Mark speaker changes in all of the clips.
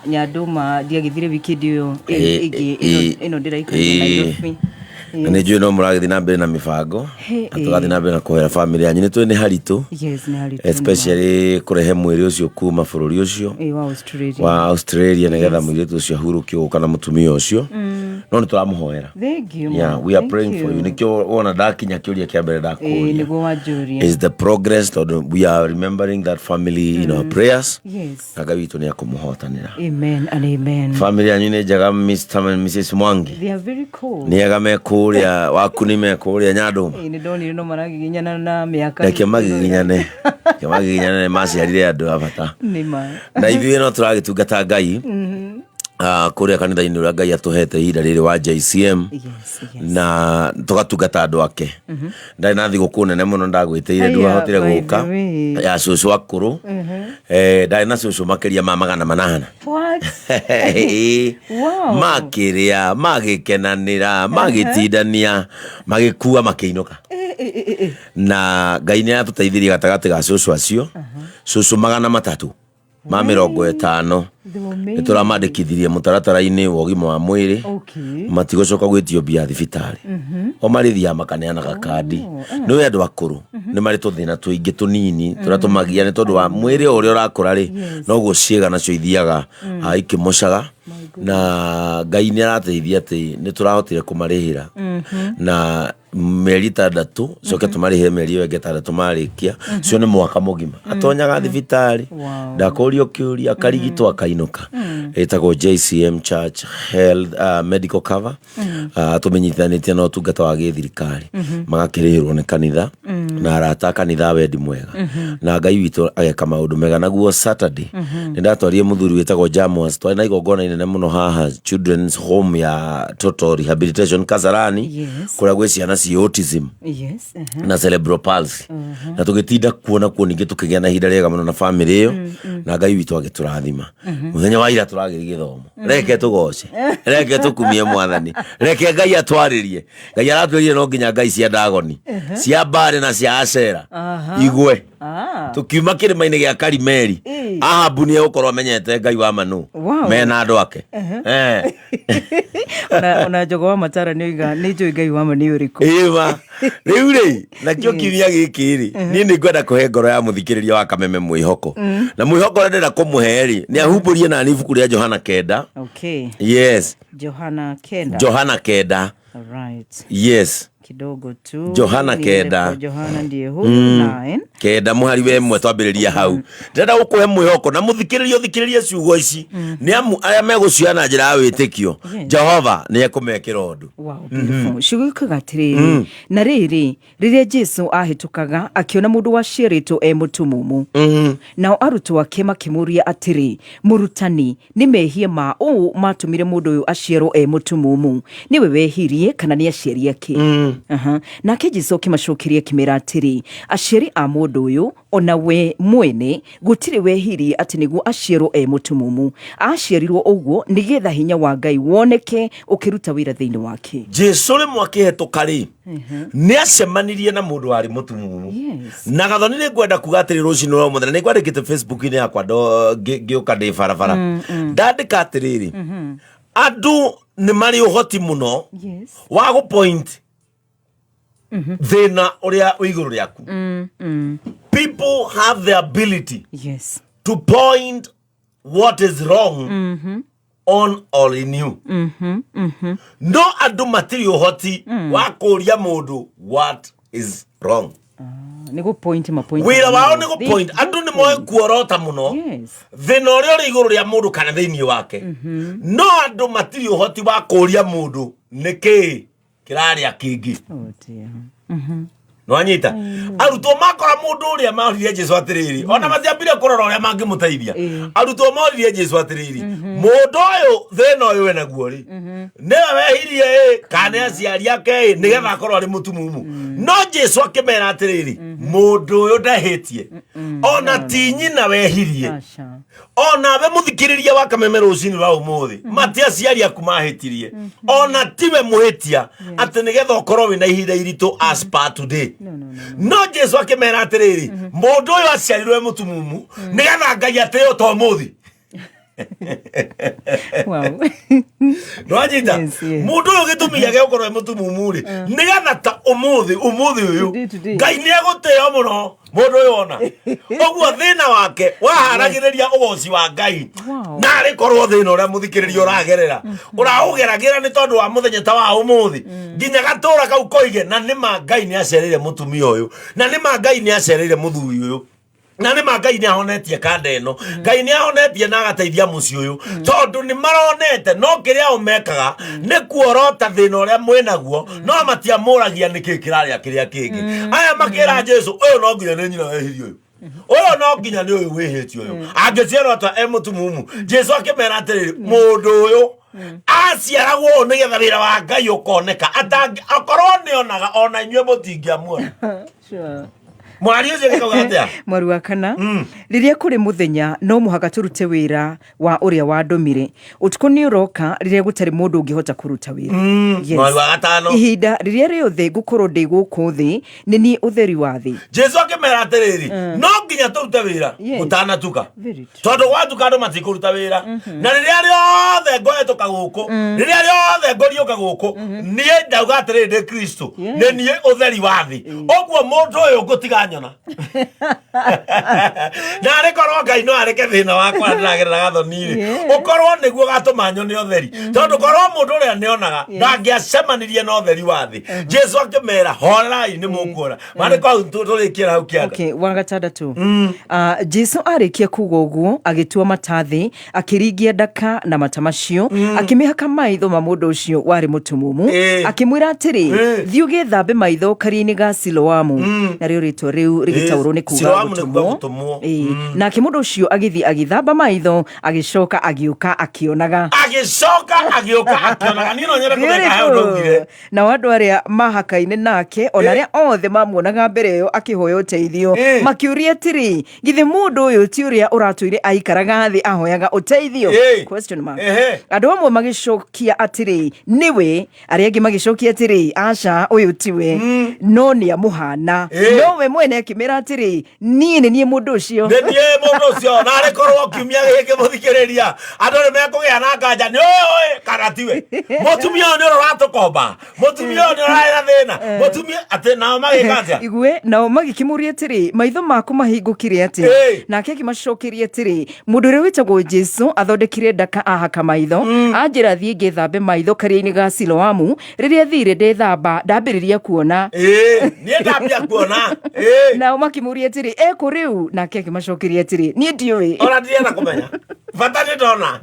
Speaker 1: Nyandũma ndiagĩthire weekend ĩyo ĩngĩ ĩno ndĩraikarire Nairobi.
Speaker 2: Na nĩ njũĩ no mũragĩthiĩ na mbere na mĩbango na tũgathiĩ na mbere na kũhoera famĩlĩ yanyu. Nĩ tũĩ nĩ haritũ,
Speaker 1: Yes, nĩ haritũ.
Speaker 2: Especially kũrehe mwĩrĩ ũcio kuma bũrũri ũcio
Speaker 1: Wa Australia.
Speaker 2: Wa Australia nĩgetha mũirĩtu ũcio ahurũkio gũka na mũtumia ũcio, no nĩ tũramũhoera.
Speaker 1: Thank you.
Speaker 2: Yeah,
Speaker 1: ma.
Speaker 2: we are
Speaker 1: Thank
Speaker 2: praying for you.
Speaker 1: you.
Speaker 2: Nĩkĩo wona ndakinya kĩũria kĩa mbere ndakũria
Speaker 1: Nĩguo wanjũria.
Speaker 2: Is the progress, tondũ we are remembering that family in our prayers. Na Ngai witũ nĩ akũmũhotanĩra.
Speaker 1: Amen and amen.
Speaker 2: Family yanyu nĩ njega, Mr and Mrs Mwangi?
Speaker 1: They are very cool.
Speaker 2: Nĩ ega me kũrĩa waku, nĩ me kũrĩa Nyandũma?
Speaker 1: Nĩ ndonire no maragiginyana na mĩaka.
Speaker 2: Reke magiginyane, reke magiginyane, nĩ maciarire andũ a bata.
Speaker 1: Nĩ ma.
Speaker 2: Na ithuĩ no tũragĩtungata Ngai kũrĩa kanitha-inĩ ũrĩa Ngai atũhete ihinda rĩrĩ wa JCM na tũgatungata andũ ake. Ndarĩ na thigũkũ nene mũno ndagwĩtĩire,
Speaker 1: Aya,
Speaker 2: ndwahotire
Speaker 1: by the
Speaker 2: gũka
Speaker 1: way.
Speaker 2: ya cũcũ akũrũ. Ndarĩ na cũcũ makĩria ma 800.
Speaker 1: What?
Speaker 2: Ĩĩ. Makĩrĩa, magĩkenanĩra, magĩtindania, magĩkua, makĩinũka. Na Ngai nĩ atũteithirie gatagatĩ ga cũcũ acio, cũcũ 350 nĩ tũramandĩkithirie mũtaratara-inĩ wa ũgima wa mwĩrĩ. Matigũcoka gwĩtio mbia thibitarĩ, o marĩthiaga makaneanaga kandi. Nĩ ũĩ andũ akũrũ nĩ marĩ tũthĩna tũingĩ tũnini tũrĩa tũmagia nĩ tondũ wa mwĩrĩ o ũrĩa ũrakũra rĩ, noguo ciĩga nacio ithiaga ikĩmocaga. Na Ngai nĩ arateithia atĩ nĩ tũrahotire kũmarĩhĩra na mĩeri 6, coke tũmarĩhĩre mĩeri ĩyo ĩngĩ 6 marĩkia cio nĩ mwaka mũgima atonyaga thibitarĩ. Ndakũrio kĩũria, akarigitwo, akainũka. Ĩtagwo JCM Church Health Medical Cover. Tũmĩnyitithanĩtie na ũtungata wa gĩthirikari, magakĩrĩhĩrwo nĩ kanitha na arata a kanitha a wendi mwega, na Ngai witũ ageka maũndũ mega. Naguo Saturday nĩ ndatwarire mũthuri wĩtagwo Jamus, twarĩ na igongona inene mũno haha Children's Home ya Total Rehabilitation Kasarani, kũrĩa gwĩ ciana ciĩ autism na cerebral palsy, na tũgĩtinda kuo nakuo ningĩ tũkĩgĩa na ihinda rĩega mũno na famĩlĩ ĩyo, na Ngai witũ agĩtũrathima. Mũthenya wa ira tũragĩri gĩthomo. Reke tũgoce, reke tũkumie Mwathani, reke Ngai atwarĩrie. Ngai aratwĩrire no nginya ngai cia Ndagoni, cia Mbarĩ na cia Acera igwe. Tũkiuma kĩrĩma-inĩ gĩa Karimeri, Ahabu nĩ egũkorwo amenyete Ngai wa manu mena andũ ake.
Speaker 1: Ona Njogo wa Matara nĩ oiga nĩ njũĩ Ngai wa ma nĩ ũrĩkũ.
Speaker 2: Ĩma rĩu rĩ, nakĩo kiumia gĩkĩ rĩ, niĩ nĩ ngwenda kũhe ngoro ya mũthikĩrĩria wa Kameme mwĩhoko, na mwĩhoko ũrĩa ndĩrenda kũmũhe rĩ, nĩ ahumbũrie nani ibuku rĩa Johana 9. Yes.
Speaker 1: Johana 9.
Speaker 2: Johana 9.
Speaker 1: Alright.
Speaker 2: Yes.
Speaker 1: Kidogo tu.
Speaker 2: Johana
Speaker 1: Niende
Speaker 2: 9.
Speaker 1: kwa Johana ndiye huyu 9.
Speaker 2: 9 mũhari wa 1, twambĩrĩria hau. Ndĩrenda gũkũhe mwĩhoko na mũthikĩrĩria ũthikĩrĩrie ciugo ici, nĩ amu arĩa megũcioya na njĩra ya wĩtĩkio, Jehova nĩ ekũmekĩra ũndũ.
Speaker 1: Wow, beautiful. Ciugo ikuga atĩrĩrĩ, na rĩrĩ, rĩrĩa Jesu ahĩtũkaga, akĩona mũndũ waciarĩtwo e mũtumumu. Nao arutwo ake makĩmũũria atĩrĩ, Mũrutani, nĩ mehia ma ũ matũmire mũndũ ũyũ aciarwo e mũtumumu? Nĩwe wehirie kana nĩ aciari ake? Aha. Nake Jesu akĩmacokeria akĩmera atĩrĩ, aciari a mũndũ ũyũ ona we mwene gũtirĩ wehirie atĩ nĩguo aciarwo e mũtumumu. Aciarirwo ũguo nĩgetha hinya wa Ngai woneke ũkĩruta wĩra thĩinĩ wake.
Speaker 2: Jesu rĩmwe akĩhetũka rĩ, nĩ acemanirie na mũndũ warĩ mũtumumu. Na Gathoni, nĩ ngwenda kuga atĩrĩ rũcinĩ rwa mũthenya, nĩ ngwandĩkĩte Facebook-inĩ yakwa ngĩũka ndĩ barabara, ndandĩka atĩrĩrĩ, andũ nĩ marĩ ũhoti mũno wa gũ point thĩna ũrĩa wĩ igũrũ rĩaku. People have the ability to point what is wrong on or in you, no andũ matirĩ ũhoti wa kũria mũndũ what is wrong.
Speaker 1: Nĩ gũ point ma point.
Speaker 2: Wĩra wao nĩ gũ point. Andũ nĩ moĩ kuorota mũno thĩna ũrĩa ũrĩ igũrũ rĩa mũndũ kana thĩinĩ wake, no andũ matirĩ ũhoti wa kũria mũndũ nĩkĩĩ kĩrarĩa kĩngĩ.
Speaker 1: Oh dear.
Speaker 2: Nwanyita arutwo makora mũndũ ũrĩa maoririe Jesu atĩrĩrĩ, ona matiambire kũrora ũrĩa mangĩmũteithia. Arutwo moririe Jesu atĩrĩrĩ, mũndũ ũyũ thĩna ũyũ we naguo rĩ, nĩwe wehirie ĩ kana nĩ aciari ake ĩ nĩgetha akorwo arĩ mũtumumu? No Jesu akĩmera atĩrĩrĩ, mũndũ ũyũ ndehĩtie, ona ti nyina wehirie.
Speaker 1: Aca.
Speaker 2: Onawe mũthikĩrĩria wa Kameme rũcinĩ rwa ũmũthĩ, mati aciari aku mahĩtirie, ona tiwe mũhĩtia atĩ nĩgetha ũkorwo wĩna ihinda iritũ as per today.
Speaker 1: No, no, no.
Speaker 2: No Jesu akĩmera atĩrĩrĩ, mũndũ ũyũ aciarirwo e mũtumumu nĩgetha Ngai atĩo to mũthĩ.
Speaker 1: Wow.
Speaker 2: Ndwanyita?
Speaker 1: Yes.
Speaker 2: Mũndũ ũyũ gĩtũmi gĩake gũkorwo e mũtumumu rĩ, nĩgetha ta ũmũthĩ ũmũthĩ ũyũ
Speaker 1: Today, today.
Speaker 2: Ngai nĩ egũtĩo mũno mũndũ ũyũ ona ũguo thĩna wake waharagĩrĩria ũgoci wa Ngai.
Speaker 1: Wow.
Speaker 2: Na arĩ korwo thĩna ũrĩa mũthikĩrĩria ũragerera ũraũgeragĩra nĩ tondũ wa mũthenya ta wa ũmũthĩ, nginya gatũra kau koige na nĩma Ngai nĩ acereire mũtumia ũyũ, na nĩma Ngai nĩ acereire mũthuri ũyũ, na nĩ ma Ngai nĩ ahonetie kanda ĩno, Ngai nĩ ahonetie na agateithia mũciĩ ũyũ, tondũ nĩ maronete no kĩrĩa o mekaga nĩ kuorota thĩna ũrĩa mwĩnaguo, no matiamũragia nĩkĩ kĩrarĩa kĩrĩa kĩngĩ. Aya makĩra Jesu, ũyũ no nginya nĩ nyina wehirie, ũyũ ũyũ no nginya nĩ ũyũ wĩhĩtie, ũyũ angĩciarwo atĩa e mũtumumu? Jesu akĩmera atĩrĩrĩ, mũndũ ũyũ aciaragwo ũũ nĩgetha wĩra wa Ngai ũkoneka. Akorwo nĩonaga ona inyuĩ mũtingĩamuona.
Speaker 1: Sure.
Speaker 2: Mwari ũcio gĩkauga atĩa?
Speaker 1: Mweri wa kana, rĩrĩa kũrĩ mũthenya no mũhaka tũrute wĩra wa ũrĩa wandũmire. Ũtukũ nĩ ũroka rĩrĩa gũtarĩ mũndũ ũngĩhota kũruta wĩra. Yes.
Speaker 2: Mweri wa gatano.
Speaker 1: Ihinda rĩrĩa rĩothe ngũkorwo ndĩ gũkũ thĩ, nĩ niĩ ũtheri wa thĩ.
Speaker 2: Jesu akĩmera atĩrĩrĩ, no nginya tũrute wĩra
Speaker 1: Yes.
Speaker 2: gũtanatuka,
Speaker 1: Very true.
Speaker 2: tondũ gwatuka andũ matikũruta wĩra. Na rĩrĩa rĩothe ngũhetũka gũkũ, rĩrĩa rĩothe ngũriũka gũkũ, niĩ ndauga atĩrĩrĩ, ndĩ Kristo, nĩ niĩ ũtheri wa thĩ. Ũguo mũndũ ũyũ ngũtiga nyona na arĩ korwo Ngai no areke thĩna wakwa ndĩragerera gathoni-rĩ, ũkorwo nĩguo gatũma nyone ũtheri, tondũ korwo mũndũ ũrĩa nĩonaga ndangĩacemanirie na ũtheri wa thĩ. Jesu akĩmera, horerai, nĩ mũkuona. Marĩ hau tũrĩkĩra hau kĩanda.
Speaker 1: Okay, wa gatandatũ. Ah, Jesu arĩkia kuga ũguo agĩtua mata thĩ, akĩringia ndaka na mata macio, akĩmĩhaka maitho ma mũndũ ũcio warĩ mũtumumu, akĩmwĩra atĩrĩ, thiĩ ũgĩthambe maitho karia-inĩ ga Siloamu. Narĩo rĩtwa rĩu rĩgĩtaũrwo nĩ kuga
Speaker 2: Siloamu nĩ kuga
Speaker 1: gũtũmwo.
Speaker 2: gũtũmwo.
Speaker 1: Nake mũndũ ũcio agĩthiĩ agĩthamba maitho, agĩcoka agĩũka akĩonaga.
Speaker 2: Agĩcoka agĩũka akĩonaga. Niĩ no nyende kũmenya hau ndaugire.
Speaker 1: Nao andũ arĩa mahakaine nake, ona arĩa othe mamuonaga mbere ĩyo akĩhoya ũteithio, makĩũria atĩrĩ, githĩ mũndũ ũyũ ti ũrĩa ũratũire aikaraga thĩ ahoyaga ũteithio? Question mark. Andũ amwe magĩcokia atĩrĩ, nĩwe. Arĩa angĩ magĩcokia atĩrĩ, aca, ũyũ tiwe, no nĩ amũhana. No we mwene akĩmera atĩrĩ, niĩ nĩ niĩ mũndũ ũcio.
Speaker 2: Nĩ niĩ mũndũ ũcio. Na arĩ korwo kiumia gĩkĩ, mũthikĩrĩria, andũ nĩ mekũgĩa na nganja nĩ ũyũ ũĩ kana tiwe. Mũtumia ũyũ nĩ ũrĩa ũratũkomba, mũtumia ũyũ nĩ ũrarĩ na thĩna, mũtumia atĩ nao magĩka atĩa?
Speaker 1: Igue, nao magĩkĩmũria atĩrĩ, maitho maku mahingũkire atĩa? Nake akĩmacokeria atĩrĩ, mũndũ ũrĩa wĩtagwo Jesu athondekire ndaka ahaka maitho, anjĩra thiĩ ngĩthambe maitho karia-inĩ ga Siloamu. Rĩrĩa thire ndethamba, ndambĩrĩria kuona.
Speaker 2: Ĩĩ, niĩ ndambia kuona. Ĩĩ.
Speaker 1: Nao makĩmũria atĩrĩ, ekũ rĩu? Nake akĩmacokeria atĩrĩ, niĩ ndiũĩ.
Speaker 2: Ona ndirenda kũmenya, bata nĩ ndona.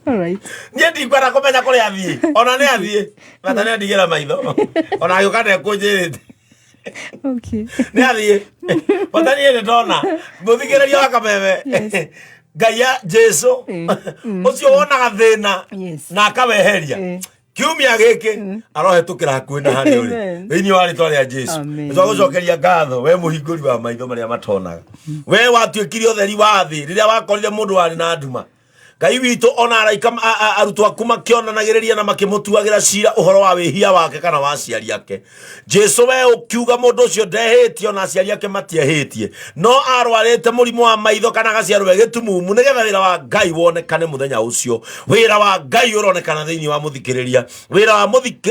Speaker 1: Alright.
Speaker 2: Niĩ ndikwenda kũmenya kũrĩa athiĩ, ona nĩ athiĩ, bata nĩ andigĩra maitho. Ona agĩũka ndekũnjĩrĩte.
Speaker 1: Okay.
Speaker 2: Nĩ athiĩ, bata niĩ nĩ ndona. Mũthikĩrĩria wa Kameme, Ngai ya Jesu ũcio wonaga thĩna na akaweheria, kiumia gĩkĩ arohetũkĩra hakuhĩ na harĩa ũrĩ
Speaker 1: Amen.
Speaker 2: thĩinĩ wa rĩtwa rĩa Jesu.
Speaker 1: Amen.
Speaker 2: Nĩtwagũcokeria ngatho, we mũhingũri wa maitho marĩa matonaga, we watuĩkire ũtheri wa thĩ rĩrĩa wakorire mũndũ warĩ na nduma. Ngai witũ, ona araika arutwo aku makĩonanagĩrĩria na makĩmũtuagĩra cira ũhoro wa wĩhia wake kana wa aciari ake, Jesu, we ũkiuga mũndũ ũcio ndehĩtie ona aciari ake matiehĩtie, no arwarĩte mũrimũ wa maitho kana agaciarwo e gĩtumumu nĩgetha wĩra wa Ngai wonekane mũthenya ũcio. Wĩra wa Ngai ũronekana thĩinĩ wa mũthikĩrĩria, wĩra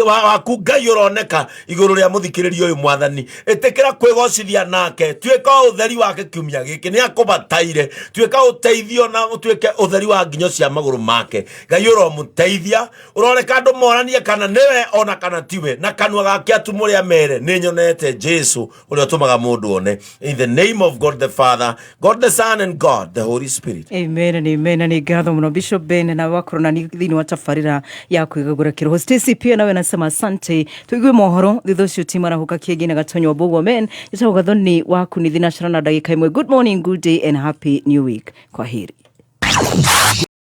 Speaker 2: wa waku Ngai ũroneka igũrũ rĩa mũthikĩrĩria ũyũ. Mwathani, ĩtĩkĩra kwĩgocithia nake, tuĩka ũtheri wake kiumia gĩkĩ nĩ akũbataire, tuĩka ũteithio na ũtuĩke ũtheri wa nginyo cia magũrũ make. Ngai, ũromũteithia, ũroreka andũ moranie kana nĩwe ona kana tiwe, na kanua gake atumũre amere, nĩ nyonete Jesu ũrĩa ũtũmaga mũndũ one. In the name of God the Father, God the Son and God the Holy Spirit.
Speaker 1: Amen and amen. Na nĩ ngatho mũno, Bishop Ben, na wakorwo na niĩ thĩinĩ wa tabarĩra ya kwĩgagũra kĩroho. Stacy pia nawe nasema asante. Tũigue mohoro thutha ũcio timarahuka kĩngĩ na Gatonyo Mbogo. Amen. Njĩtagwo Gathoni waku nĩ thinacara na ndagĩka 1. Good morning, good day and happy new week. Kwa heri.